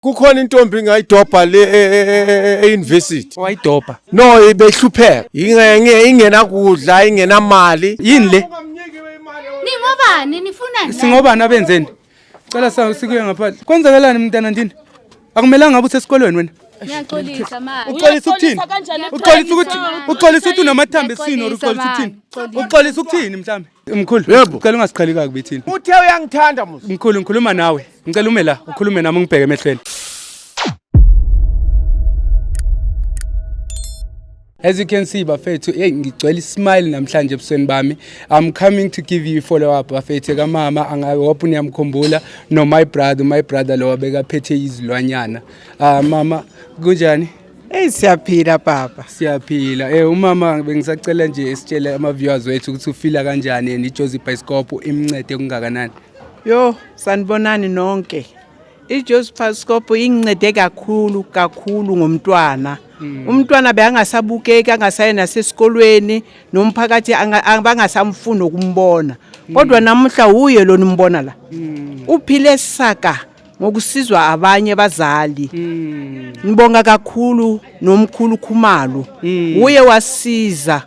Kukhona intombi engayidobha le e-university. Wayidobha. No, ibehlupheka. Ingenakudla, ingenamali. Yini le? Ningobani nifunani? Singobani abenzeni? Cela sikuye ngaphandle. Kwenzakalani mntana ndini? Akumelanga ngabe usesikolweni wena. Ngiyaxolisa manje. Uxolisa ukuthini? Uxolisa Uxolisa ukuthi uxolisa ukuthi unamathambo esini or uxolisa ukuthini? Uxolisa ukuthini mhlambe? Mkhulu. Yebo. Cela ungasiqheli kakubi thina. Uthe uyangithanda musa. Mkhulu ngikhuluma nawe. Ngicela ume la, ukhulume nami ungibheke emehlweni. As you can see bafethu, hey ngigcwele ismile namhlanje ebusweni bami. I'm coming to give you follow up bafethu kamama angahope niyamkhumbula no my brother, my brother lo bekaphethe izilwanyana. Ah mama kunjani? Hey siyaphila baba. Siyaphila. Umama bengisacela nje esitshele ama viewers wethu ukuthi ufila kanjani and iJozi Bioscope imncede kungakanani. Yo sanibonani nonke. IJozi Bioscope ingincede kakhulu kakhulu ngomntwana. Umntwana beyangasabukeki angasaye nasesikolweni nomphakathi bangasamfuni ukumbona. Kodwa namuhla uye lo nimbona la. Uphile saka ngokusizwa abanye abazali. Ngibonga kakhulu nomkhulu Khumalo. Uye wasiza.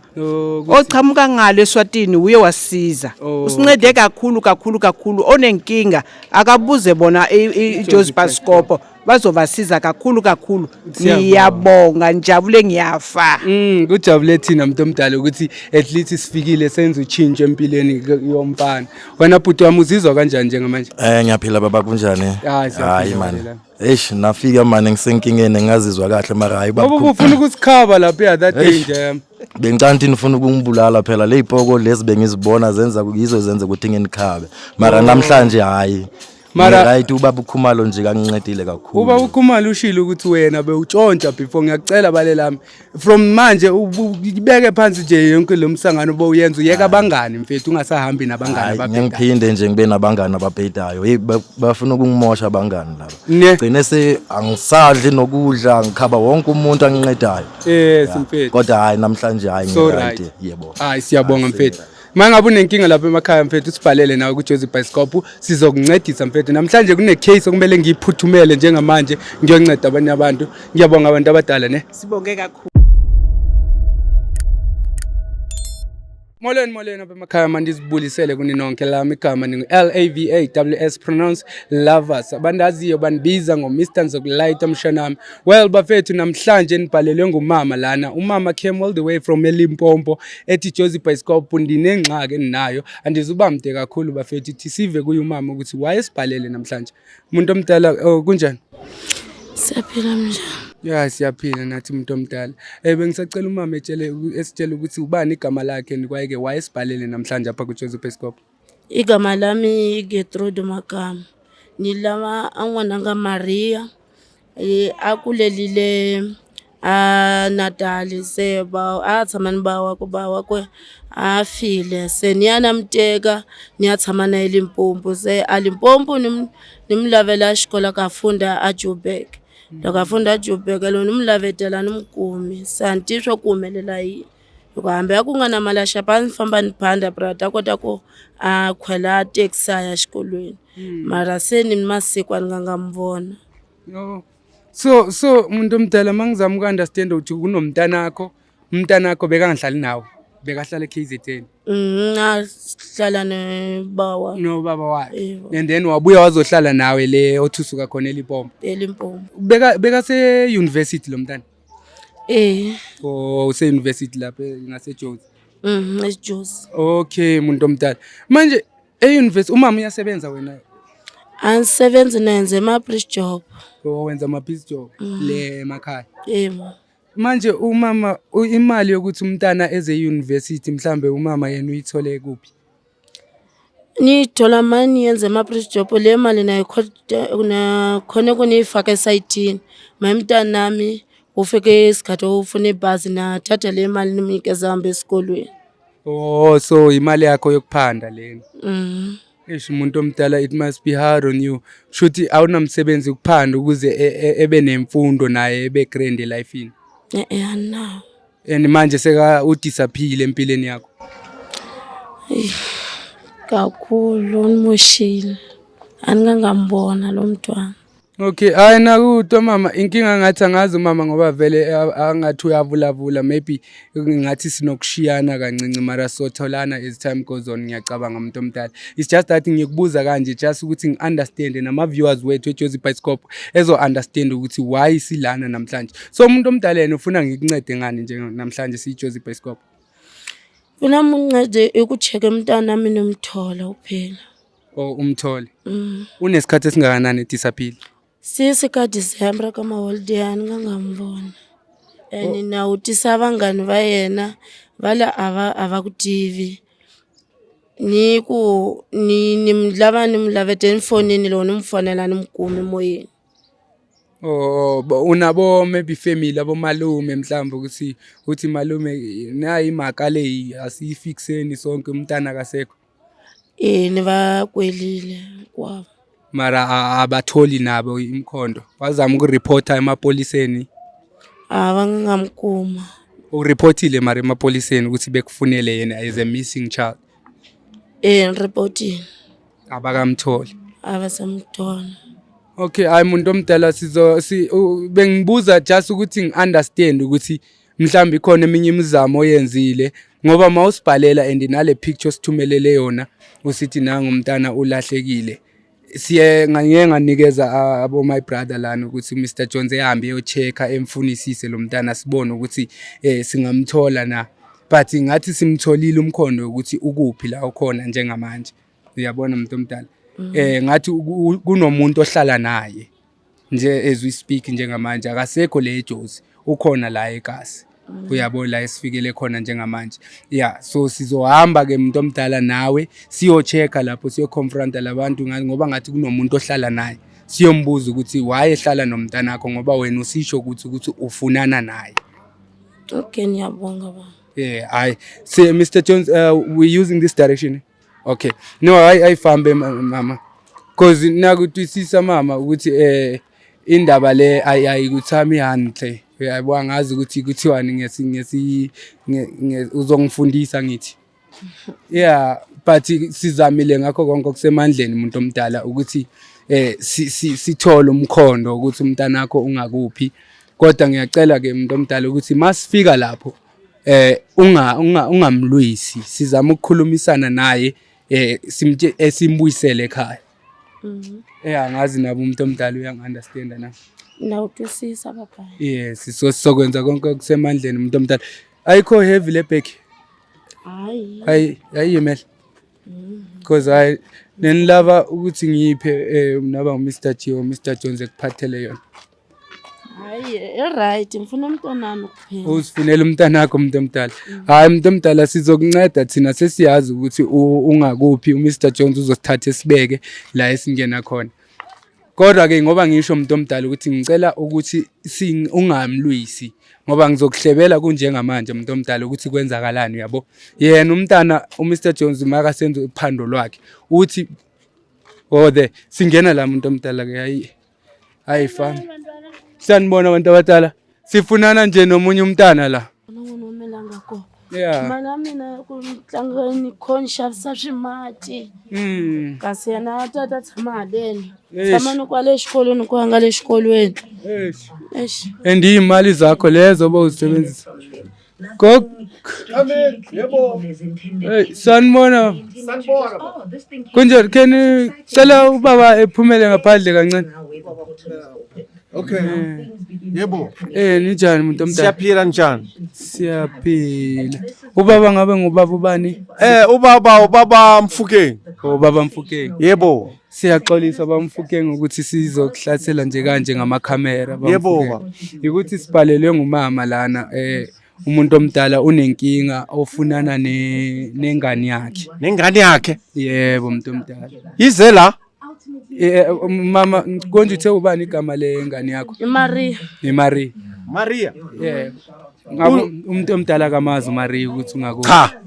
Ochamuka ngale eSwatini uye wasiza. Usincede kakhulu kakhulu kakhulu onenkinga akabuze bona iJozi Bioscope bazobasiza kakhulu kakhulu. Ngiyabonga njabule ngiyafa. Kujabule thina mntu omdala ukuthi at least sifikile senze uchintsho empilweni yomfana. Wena bhuti wami uzizwa kanjani njengamanje? Ngiyaphila baba kunjani? Hayi, siyaphila, Hayi man. phela. Eish nafika manje ngisenkingeni ngazizwa kahle mara hayi Ngoba baba. ubufuna ukusikhaba lapha that day Eish. nje. Bengicanti nifuna ukungibulala phela le ipoko lezi bengizibona zenza yizo zenza ukuthi nginikhabe. Mara namhlanje hayi. Right ubaba uKhumalo nje kangincedile kakhulu. Uba uKhumalo ushilo ukuthi wena bewutshontsha before ngiyakucela bale lami. From manje ibeke phansi nje yonke lo msangano bowuyenza uyeka abangani mfethu ungasahambi nabangani Hayi, ababhedayo. Ngiphinde nje ngibe nabangani ababhedayo. Hey bafuna ukungimosha abangani laba. Ne. Gcine se angisadli nokudla ngikhaba wonke umuntu angincedayo. Yes mfethu. Kodwa hayi namhlanje hayi So ngi-right, right. yebo. Hayi siyabonga mfethu. Mangabe unenkinga lapha emakhaya mfethu usibhalele nawe kuJozi Bioscope sizokuncedisa mfethu. Namhlanje kune case okumele ngiyiphuthumele njengamanje ngiyonceda abanye abantu. Ngiyabonga abantu abadala ne. Sibonge kakhulu. Molweni molweni apha emakhaya mandizibulisele kuni nonke lami igama ningu L A V A W S pronounce lovers. Abandaziyo bandibiza ngo Mr Nzokulayita mshanami. Well bafethu namhlanje nibhalelwe ngumama lana. Umama came all the way from eLimpopo ethi Jozi Bioscope ndinengxaki endinayo. Andizuba mde kakhulu bafethu ithi sive kuye umama ukuthi wayesibhalele namhlanje. Umuntu omdala oh, kunjani? Siyaphila mnjani? Ya siyaphila nathi umuntu omdala. Bengisacela umama etshele esitshele ukuthi ubani igama lakhe kwaye-ke wayesibhalele namhlanje apha kuJozi Bioscope. Igama lami Gertrude Magama. Nilava a n'wananga Maria a kulelile a Natal se ba a tshama ni ba wa ku ba wa kwe a file se ni ya na mi teka ni ya tshama na ye Limpopo se a Limpopo ni ni mi lavela xikolo ka funda a Joburg loko a funda a Joburg loko ni mi lavetela ni mi kumi se a ni tivi swa ku humelela yini hikuva hambi a ku nga na mali ya xapa a ni famba ni phanda bra ta kota ku a khwela taxi a ya xikolweni mara se ni masiku a ni nga nga mi vona. No. So umuntu omdala mangizama uku-understand ukuthi kunomntanakho, umntanakho bekangahlali nawe, bekahlala e-KZN. Ngahlala nebawa. Nobaba wakhe. Yebo. And then wabuya wazohlala nawe le othusuka khona eLimpopo. eLimpopo. Beka se university lo mntana. Oh use university lapha ngaseJozi. eJozi. Okay umuntu omdala. Manje e-university umama uyasebenza wena? Angisebenzi nenze ama bridge job. Oh wenza ama piece job le emakhaya. Yebo. Manje umama imali yokuthi umntana eze university mhlambe umama yena uyithole kuphi? Niyithola mani yenze ama bridge job le mali nayo khona kuniyifaka esayitini. Mayimntanami ufike isikhathi ufuna ibhasi nathatha le mali nimnikeza hambe esikolweni. Oh so imali yakho yokuphanda lena. Eish umuntu omdala it must be hard on you. Shuthi awunamsebenzi ukuphanda ukuze ebe nemfundo naye ebe grand elifini. Anawo. And manje seka udisappear empilweni yakho. Kakhulu unimoshile. Aningangambona lo mntwana. Okay, hayi nakuto mama, inkinga ngathi angazi mama ngoba vele angathi uyavulavula, maybe ngathi sinokushiyana kancinci, mara sotholana as time goes on, ngiyacabanga umuntu omdala. It's just that ngikubuza kanje just ukuthi ngi-understand nama-viewers wethu eJozi Bioscope ezo-understand ukuthi why silana namhlanje. So umuntu omdala yena ufuna ngikuncede ngani nje namhlanje siyiJozi Bioscope? Funa mungincede i ku cheke mntanami nimthola kuphela. Or umthole? Unesikhathi esingakanani edisappear? Sisi ka December ka maholiday a ni nga nga n'wi voni. And na vutisa vanghani va yena va la a va a va ku tivi. Ni ku ni ni mi lava ni mi lavete efonini loko ni n'wi fonela a ni n'wi kumi moyeni. Oh, unabo maybe family abomalume mhlawumbe ukuthi uthi malume nayi imhaka leyi asiyifikseni sonke, umntana akasekho. E ni va kwelile hinkwavo. Mara abatholi nabo imkhondo. Bazama ukureporta emapoliseni. A va nga mi kuma. Ureportile mara emapoliseni ukuthi bekufunele yena as a missing child? E ni report-ile. Abakamtholi. A va se n'wi thola. Okay, hayi muntu omdala, sizo si bengibuza just ukuthi ngi-understand ukuthi mhlawumbe ikhona eminye imizamo oyenzile, ngoba mawusibhalela and nale picture osithumelele yona usithi nangu umntana ulahlekile, siye ngike nganikeza abo my brother lana ukuthi Mr Jones ehambe eyo-check-a emfunisise lo mntana, sibone ukuthi singamthola na, but ngathi simtholile umkhondo ukuthi ukuphi la ukhona njengamanje. Uyabona umuntu omdala, ngathi kunomuntu ohlala naye nje as we speak njengamanje, akasekho le eJozi, ukhona la eKasi, uyabo, la esifikele khona njengamanje. Yeah, so sizohamba ke umuntu omdala nawe siyo-check-a lapho, siyo-confronta labantu ngoba ngathi kunomuntu ohlala naye, siyombuza ukuthi why ehlala nomntanakho, ngoba wena usisho ukuthi ufunana naye. Okay, ngiyabonga baba. Yeah, I see Mr Jones, we're using this direction. Okay. No, ayifambe mama. Cause nakutwisisa mama ukuthi indaba le ayikuthami hantle. Uyabo, angazi ukuthi kuthiwani ngesi uzongifundisa ngithi. Yeah, but sizamile ngakho konke okusemandleni umuntu omdala ukuthi sithole umkhondo ukuthi umntanakho ungakuphi. Kodwa ngiyacela ke umuntu omdala ukuthi masifika lapho ungamlwisi, sizama ukukhulumisana naye, simtshe simbuyisele ekhaya. Angazi nabo umuntu omdala uyangi-understand na. Ngiyawutwisisa baba. Yes, so sizokwenza konke okusemandleni umuntu omdala. Ayikho heavy le bag. Hayi. Ayi ayimele. Because I nenilava ukuthi ngiyiphe naba uMr Gio, Mr Jones ekuphathele yona. Hayi, i-right, ngifuna umntanami kuphela. Uzifunela umntanakho umuntu omdala. Hayi umuntu omdala, sizokunceda thina, sesiyazi ukuthi ungakuphi, uMr Jones uzosithatha esibeke la esingena khona. Kodwa ke ngoba ngisho umuntu omdala ukuthi ngicela ukuthi ungamlwisi, ngoba ngizokuhlebela kunjengamanje umuntu omdala ukuthi kwenzakalani, uyabo. Yena umntana uMr Jones makasenza uphando lwakhe uthi oh the singena la umuntu omdala ke. Hayi hayi fam. Sanibona abantu abadala. Sifunana nje nomunye umntana la. N'wana ko. Yeah. Mana mina ku tlanga ni kho ni xavisa swimati. Kasi yena a ta ta tshama haleni. Eish. Tshama ni kwale xikolweni ku nga le xikolweni. Eish. Eish. And imali zakho lezo bowuzisebenzisa. Go. Yebo. Hey, sanibona. Kunjani? Can you cela ubaba ephumele ngaphandle kancane? Okay. Yebo. Ninjani umuntu omdala? Siyaphila, njani? Siyaphila. Ubaba ngabe ngubaba ubani? Ubaba Mfukeng. Ubaba Mfukeng. Yebo. Siyaxolisa baba Mfukeng ukuthi sizokuhlasela nje kanje ngamakhamera baba Yebo, Mfukeng. baba. Ukuthi sibhalelwe ngumama lana, umuntu omdala unenkinga ofunana nengane yakhe. Nengane yakhe? Yebo umuntu omdala. Ize la? Mama konje uthe ubani igama lengane yakho? iMaria. iMaria. Maria. Yebo. Ngabe umuntu omdala kamazi uMaria ukuthi ungakuphi? Cha.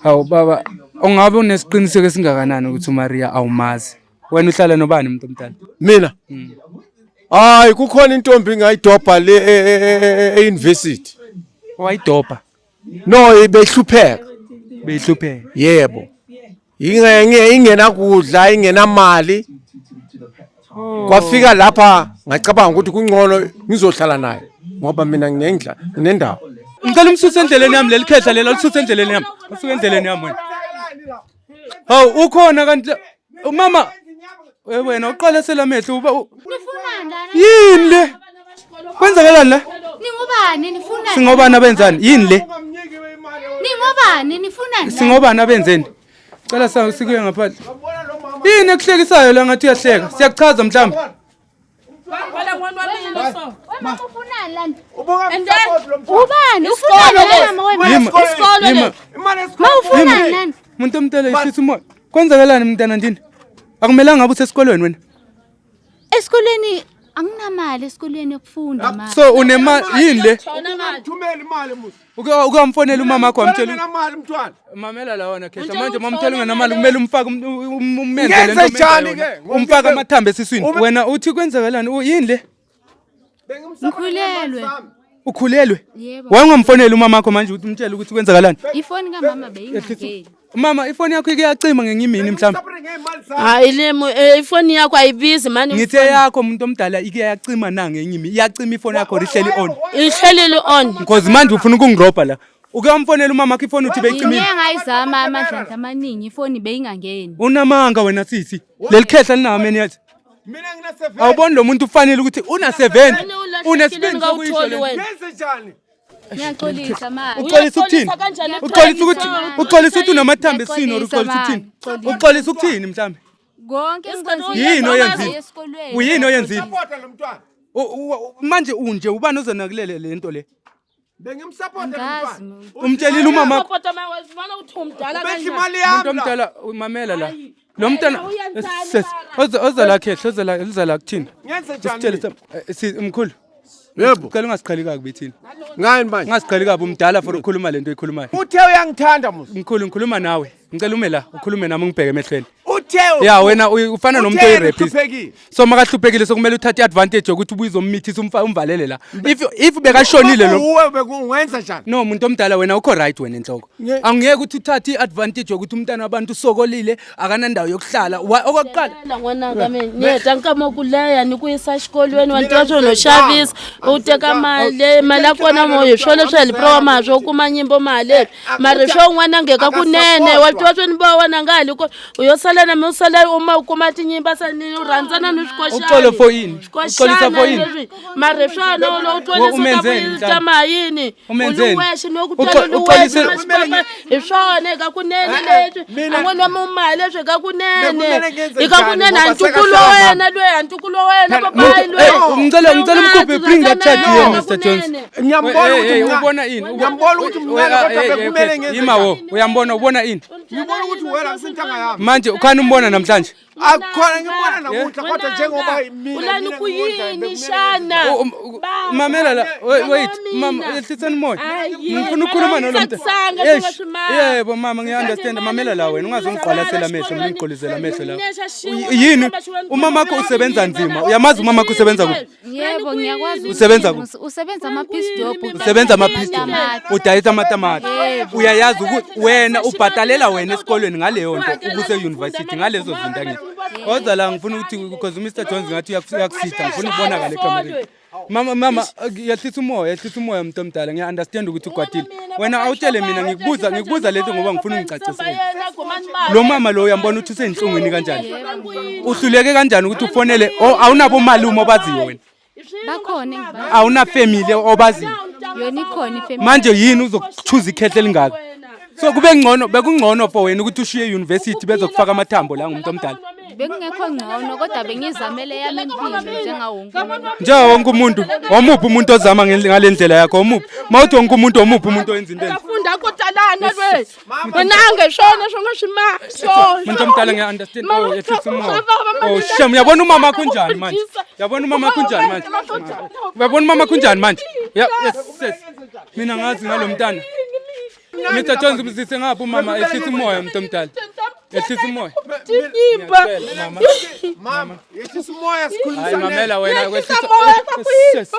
Hawu baba, ungabe unesiqiniseko esingakanani ukuthi uMaria awumazi? Wena uhlala nobani umuntu omdala? Mina? Hayi, kukhona intombi engayidobha le e-university. Wayidobha? No, behlupheka. Behlupheka. Yebo. Ingenakudla, ingenamali. Kwafika lapha ngacabanga ukuthi kungcono ngizohlala naye ngoba mina nginendla nginendawo. Ngicela umsuse endleleni yami leli khehla lela lisuse endleleni yami. Usuke endleleni yami wena. Hawu ukhona kanti mama wena uqalesela amehlo uba Nifunani lana? yini le? Kwenzakalani la? Ningubani nifunani? Singobani abenzani? Yini le? Ningobani nifunani? la? Singobani abenzeni? Cela sikuye ngaphandle. Yini ekuhlekisayo la ngathi uyahleka? Siyakuchaza mhlawumbe. Wena ufunani lana? Ubani? Ufunani lana mama wena? Yima. Yima. Ma ufunani lana? Umuntu omdala yehlisa umoya. Kwenzakalani mntana ndini? Akumelanga ngabe usesikolweni wena. Esikolweni anginamali esikolweni yokufunda ma. So unemali yini le? Thumela imali musi. Uke wamfonela umama wakho wamtshela Thumela imali mntwana. Mamela la wona khehla manje mamtshela ungenamali kumele umfake umenze Ngenze lento omenza njani yona. ke? Umfake amathambo esiswini. Wena uthi kwenzakalani? Yini le? Ngikhulelwe. Ukhulelwe? Yebo. Wayengamfoneli umama wakho manje ukuthi umtshele ukuthi kwenzakalani? Ifoni kamama beyingangeni. Mama ifoni yakho ike yacima ngengimini mhlawumbe. Hayi lemu ifoni yakho ayibizi mani. Ngithe yakho umuntu omdala ike yacima na ngenyimi. Iyacima ifoni yakho ihleli on. Ihlelile on. Because manje ufuna ukungirobha la. Uke wamfonela umama wakho ifoni uthi beyicimile. Ngike ngayizama amandla amaningi ifoni beyingangeni. Unamanga wena sisi. Leli khehla linameni yathi. Mina ngina 7. Awuboni lo muntu ufanele ukuthi una 70. Unesibindi sokuyisho le nto. Ngenze njani? Ngiyaxolisa ma. Uxolisa ukuthini? Uxolisa ukuthi uxolisa ukuthi unamathambo esiswini or Ngiyaxolisa, uxolisa ukuthini? ma. Uxolisa ukuthini mhlambe? Konke engikwenzile. Yini oyenzile? Esikolweni. Uyini oyenzile? Support lo mntwana. Manje unje ubani ozonakulele le nto le? Bengimsupport lo Angazi mntwana. mina. Umtshelile umama wakho? Ubedla imali Umuntu yami. la. omdala umamela la. Lo mntana oza la khehla oza la liza la kuthina. Ngenze njani? Sitshele mkhulu. Yebo. Cela ungasiqheli kabi thina. Ngani manje? Ungasiqheli kabi umdala for ukukhuluma lento oyikhulumayo. Uthe uyangithanda musi. Mkhulu ngikhuluma nawe. Ngicela ume la ukhulume nami ungibheke emehlweni. Uthe Ya wena ufana nomuntu Uthe yena oyi-rapist. uhluphekile. So makahluphekile sokumele uthathe i-advantage yokuthi ubuye uzommithisa umvalele la. If bekashonile lo Uwe bekungenza njani? No muntu omdala wena ukho right wena enhloko. Angeke ukuthi uthathe i-advantage yokuthi umntana wabantu usokolile akanandawo yokuhlala. Okokuqala N'wananga mina ni heta nkama ku leha ni ku yisa xikolweni wa ntiva swo no xavisa u teka mali mali ya kona mo hi swo leswi helipirawa maswo u kuma nyimbo mali mara swo n'wana ngeka kunene wa tiva swo ni va wena nga hali ko u yo sala na mi u sala u ma u kuma tinyimba sa ni u rhandzana ni Uxolo for yini? Uxolisa for yini? swikoxana mara swona u lo Wo- umenzeni tolisa mhlawumbe? tama yini Umenzeni? wexe ni ku Uxolise- hi swona eka kunene leswi an'wana wa mumali leswi eka kunene Bekumele ngenze eka njani kunene ngoba hantukulu wa sekashaya wena loyi hantukulu wa wena Phela, papayi muntu- loyi Eh, ngicela umkhuphe bring that chat here Mr Jones. Ngiyambona Hey, ukuthi hey, mncane. ubona ini? Ngiyambona ukuthi mncane kodwa bekumele ngenze Yima wo, njani? uyambona ubona ini? Ngibona ukuthi wena akusintanga yami. Manje ukhani umbona namhlanje? Akukhona ngibona namuhla kodwa njengoba mina ulani mina ku ngimondla, yini bekumele xana Mamela la, wait, mama, yehlisani umoya. Ngifuna ukukhuluma nalo mntana. Eish, Yebo mama ngiya-understand mamela la wena ungaze ungiqwalasela amehlo mina ngiqolizela amehlo la. Yini umama wakho usebenza nzima uyamazi umama wakho usebenza kuphi? Yebo ngiyakwazi. Usebenza kuphi? Usebenza ama-piece job. Usebenza ama-piece job. Udayisa amatamati. Uyayazi ukuthi wena ubhadalela wena esikolweni ngaleyo nto ukuse-university ngalezo zinto angithi. Oza la ngifuna ukuthi because uMr Jones ngathi uyakusitha ngifuna ukubonakala ekamereni. Mama mama yehlisa umoya yehlisa umoya umuntu omdala ngiya-understand ukuthi ukwatile. Wena awutshele mina ngikubuza lento ngoba ngifuna ungicacisele. Lo mama lo uyambona ukuthi usenhlungwini kanjani? Uhluleke kanjani ukuthi ufonele awunabo malume obaziyo wena? Bakhona engibaziyo. Awuna family obaziyo? Yona ikhona ifamily. Manje yini uzokuchuza ikhehle elingaka? So kube ngcono bekungcono for wena ukuthi ushiye university bezokufaka amathambo la ngumuntu omdala. Bekungekho ngcono kodwa bengizamele yami impilo njengawo wonke umuntu. Njengawo wonke umuntu, omuphi umuntu ozama ngale ndlela yakho omuphi? Mawuthi wonke umuntu omuphi umuntu oyenza into enje? Funda ko talana lwe wenange swona swo nga swi ma swona Umuntu omdala ngiya-understand. Oh, yehlisa umoya. Oh, shem, uyabona umama wakho unjani manje? Uyabona umama wakho unjani manje? Uyabona umama wakho unjani manje? Ya, yes, yes. Mina ngazi ngalo mntana. Mr Jones mzise ngapha umama ehlisa umoya umuntu omdala. Ehlisa umoya. Tinyimba. Ngiyacela, mama. Mama, yehlisa umoya Hayi sikhulumisane. mamela wena Yehlisa kwehlisa. moya, Yes.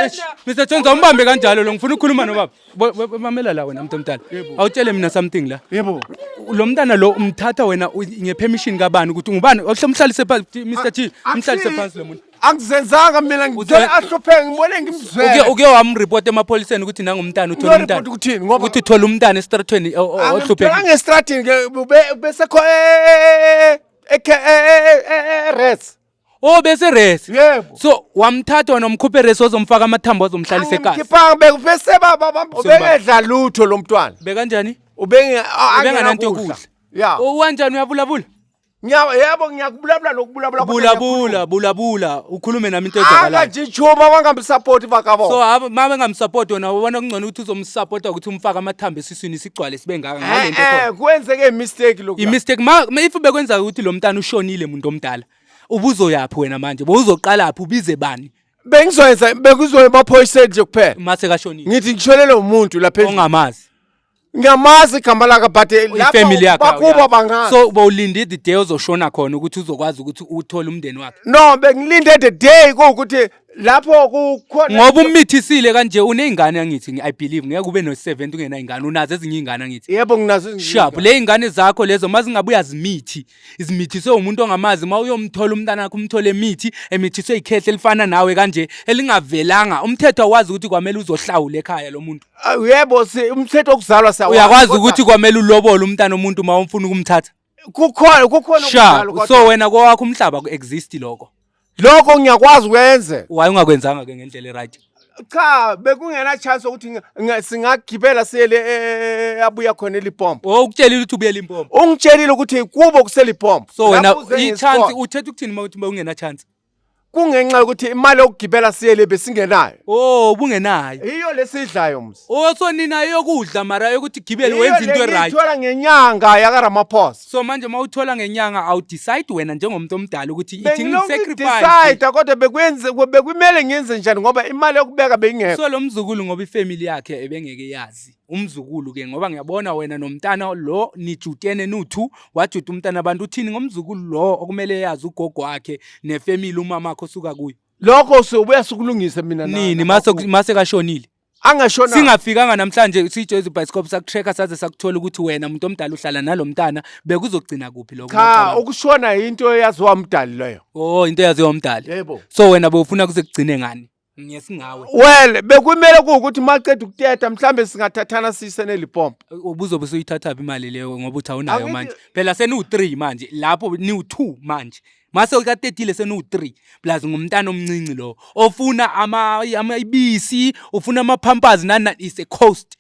Eish, Mr Jones awumbambe kanjalo lo ngifuna ukukhuluma nobaba. Mamela la wena mntomdala. Awutshele mina something la. Yebo. Lo mntana lo umthatha wena ngepermission kabani ukuthi ngubani? Ohle umhlalise phansi Mr T, umhlalise phansi lo muntu. Angizenzanga mina ngithole ahlupheke ngibone ngimzwele. Uke wamreport emapholiseni ukuthi nangumntana uthola Ngiyareport umntana. ukuthini? Ngoba- Ukuthi uthola umntana estratweni ohluphekile. Angimtholanga estratini ke bese kho res. Oh bese res. Yebo. So wamthatha wena umkhuphe res wazomfaka amathambo wazomhlalisa ekhaya. Angimkhiphanga bese baba ubengedla lutho lo mntwana. Bekanjani? Ubenge Ubengananto yokudla. Ya. Oh kanjani uyavulavula? Yebo ngiyakubulabula lokubulabula. Bulabula bulabula ukhulume nami into ezwakalayo. Angajijuma bangamsupport bakabo. So haba uma bengamsupport wena ubona kungcono ukuthi uzomsupport ukuthi umfake amathambo esiswini sigcwale sibe ngaka ngale nto ekhona. Kwenzeke mistake lokhu. I-mistake ma if bekwenza ukuthi lo mntana ushonile muntu omdala ubuzoyaphi wena manje bowuzoqalaphi ubize bani Bengizoyenza bekuzoya emaphoyiseni nje kuphela. mase kashonile Ngithi ngishonele umuntu lapha endlini. ongamazi Ngiyamazi igama lakhe but lapho ifamily yakhe bakubo awuyazi. bangazi. So bowulinde the day ozoshona khona ukuthi uzokwazi ukuthi uthole umndeni wakhe No bengilinde the day kuwukuthi lapho kukhona ngoba umithisile kanje uney'ngane angithi I believe ngeke ube no-70 ungenay'ngane unazo ezinye iy'ngane angithi Yebo nginazo sharp le y'ngane zakho lezo uma zingabe uyazimithi izimithiswe umuntu ongamazi uma uyomthola umntana wakho umthole emithi emithiswe ikhehle elifana nawe kanje elingavelanga umthetho awazi ukuthi kwamele uzohlawula ekhaya lo muntu Yebo si umthetho wokuzalwa siyawazi. Uyakwazi kodwa ukuthi kwamele ulobole umntana omuntu uma ufuna ukumthatha kukhona sharp ukuzalwa kodwa so wena kowakho umhlaba ku-exist lokho lokho ngiyakwazi ukwenze. Why ungakwenzanga ke ngendlela e-right? Cha bekungena chance ukuthi singagibela siye le abuya khona eLipompo. Oh ukutshelile ukuthi ubuye eLimpopo. Ungitshelile ukuthi kubo kuseLipompo. So wena Lapho uze i-chance ngesikole. uthetha ukuthini uma uthi ungena chance? Kungenxa yokuthi imali yokugibela siye le besingenayo. Oh ubungenayo. Yiyo lesidlayo msi. Oh so nina yokudla mara yokuthi gibele Yiyo wenza into le e-right. ngiyithola ngenyanga yakaRamaphosa. So manje uma uthola ngenyanga awu decide wena njengomuntu omdala ukuthi ithi Bengilokhu ngisacrifice. decide kodwa bekwenze bekumele ngenze njani ngoba imali yokubeka beyingekho. So lo mzukulu ngoba ifamily yakhe ebengeke yazi. Umzukulu ke ngoba ngiyabona wena nomntana lo nijutene nu2 wajuta umntana abantu uthini ngomzukulu lo okumele yazi ugogo wakhe nefamily umama wakhe osuka kuyo. Lokho sobuya sikulungise mina na. Nini mase mase kashonile. Angashona. Singafikanga namhlanje sijozi bioscope sakutracker saze sakuthola ukuthi wena umuntu omdala uhlala nalomntana bekuzogcina kuphi lokho. Cha ukushona into eyaziwa umdali leyo. Oh into eyaziwa umdali. Yebo. So wena bowufuna kuze kugcine ngani? Ngesingawe. Well bekumele kuwukuthi maqeda ukuteta mhlambe singathathana siyise neLipompo. Ubuzobe usuyithatha phi imali leyo ngoba uthi awunayo Angithi- manje. Phela senu3 manje lapho niwu2 manje. Mase ukatetile senu3 plus ngumntana omncinci lo ofuna ama ama ibisi ufuna ama pampers nani is a cost.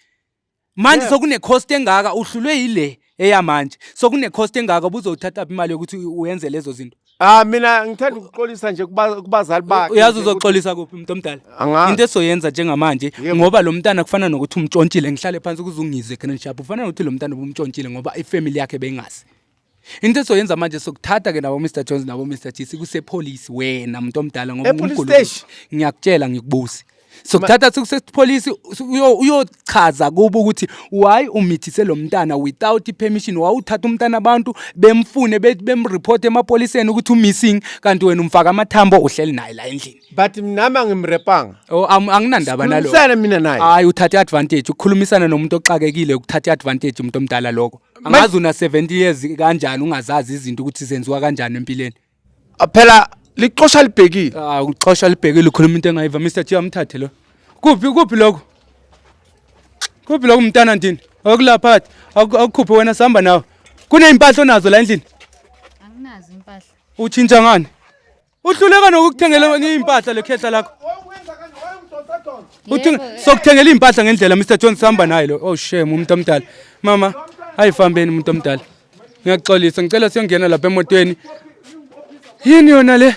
Manje sokune cost engaka uhlulwe yile eyamanje. Sokune cost engaka ubuzothatha phi imali yokuthi uyenze lezo zinto. Ah mina ngithanda ukuxolisa nje kubazali bakhe. Uyazi uzoxolisa kuphi umuntu omdala? Angazi. Into esoyenza njengamanje ngoba lo mntana kufana nokuthi umtshontshile ngihlale phansi ukuze ungizwe Grand Sharp ufana nokuthi lo mntana ubumtshontshile ngoba ifamily yakhe beyingazi. Into esoyenza manje sokuthatha ke nabo Mr Jones nabo Mr G sikuse police wena umuntu omdala ngoba E-police ungumgulukudu. station? Ngiyakutshela ngikubusi. Sokuthatha sikuse police uyochaza kubo ukuthi why umithise lo mntana without permission wawuthatha umntana abantu bemfune bemreport emapoliseni ukuthi umissing kanti wena umfaka amathambo uhleli naye la endlini. But nami angimrepanga. Oh anginandaba nalo. Sikhulumisane mina naye. Hayi uthathe advantage ukukhulumisana nomuntu oxakekile ukuthatha advantage umuntu omdala lokho. Angazi una 70 years kanjani ungazazi izinto ukuthi zenziwa kanjani empilweni. Phela lixosha libhekile. Ah uxosha libhekile ukhuluma into engayiva Mr G amthathe lo. Kuphi kuphi lokho? Kuphi lokho mntana ndini? Akulapha akukhuphe wena sihamba nawe. Kunezimpahla onazo la endlini? Anginazo impahla. Utshintsha ngani? Uhluleka nokukuthengela izimpahla lekhehla lakho. Uthenga sokuthengela izimpahla ngendlela Mr Jones sihamba naye lo. Oh shame umuntu omdala. Mama ayifambeni umuntu omdala. Ngiyaxolisa ngicela siyongena lapha emotweni. Yini yona le?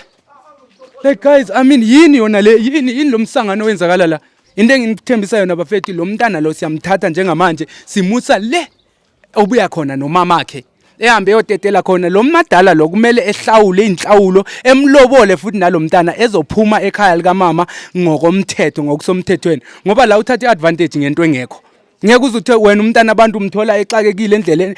Like guys, I mean yini yona le? Yini yini lo msangano owenzakala la? Into engithembisa yona bafethu lo mntana lo siyamthatha njengamanje simusa le obuya khona nomamakhe. Ehambe eyotetela khona lo madala lo kumele ehlawule inhlawulo emlobole futhi nalomntana ezophuma ekhaya likamama ngokomthetho ngokusomthethweni ngoba la uthatha iadvantage ngento engekho. Ngeke uze uthe wena umntana abantu umthola exakekile endleleni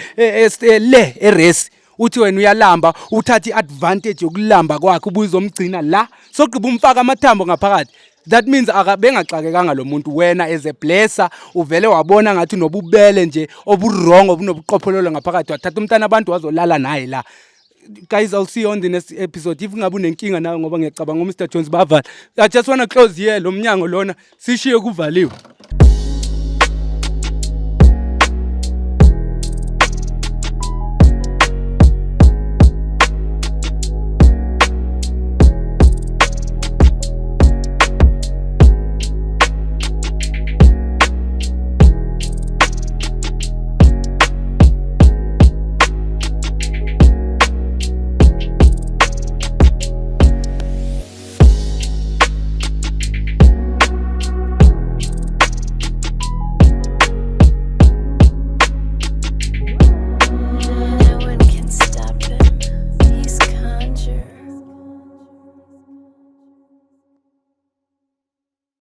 le eresi. Uthi wena uyalamba, uthatha i-advantage yokulamba kwakhe, ubuye uzomgcina la, sogqiba umfaka amathambo ngaphakathi. That means akabengaxakekanga lo muntu. Wena as a blesser uvele wabona ngathi unobubele nje obu-wrong, obunobuqophololo ngaphakathi, wathatha umntana abantu wazolala naye la. Guys, I'll see you on the next episode. If ngabe unenkinga nawe, ngoba ngiyacabanga uMr Jones bavala. I just wanna close here lo mnyango lona, sishiye kuvaliwe.